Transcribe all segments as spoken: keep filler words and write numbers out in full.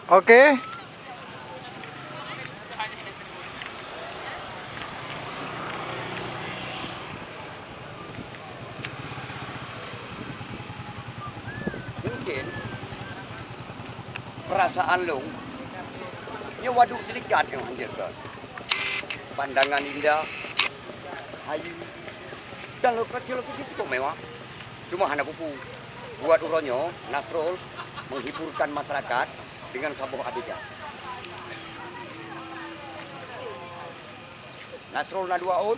Oke. Mungkin perasaan lôn, nyoe waduk dilikat nyang hanjeut kon. Pandangan indah, hayeue, dan lokasi-lokasi cukup mewah. Cuma hana peue-peue. Buat uroe nyoe, Nasrul menghiburkan masyarakat dengan saboh adegan. Nasrul na dua ôn,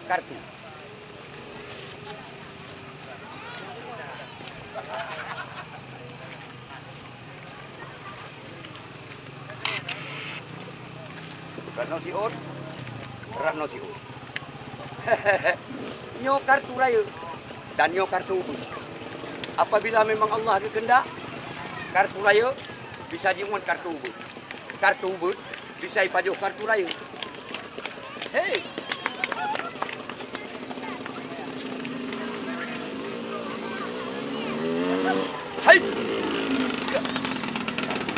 kartu. Ratno siôn, Ratno siôn. Nyoe kartu rayeuk dan nyoe kartu ubeuet. Apabila memang Allah geukeundak, kartu rayeuk bisa jimuat kartu ubeuet. Kartu ubeuet bisa jipajoh kartu rayeuk. Hei! Hai! Ka-,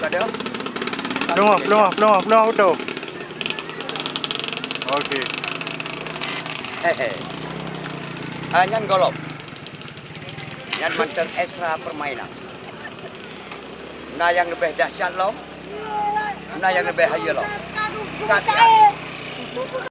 kada. Peuleueh, peuleueh, peuleueh, peuleueh auto. Oke. Hehe. Ah, nyan golom. Nyan mantong ekstra permainan. Na nyang leubeh dahsyat lom, na nyang leubeh hayeue lom. Ka siap.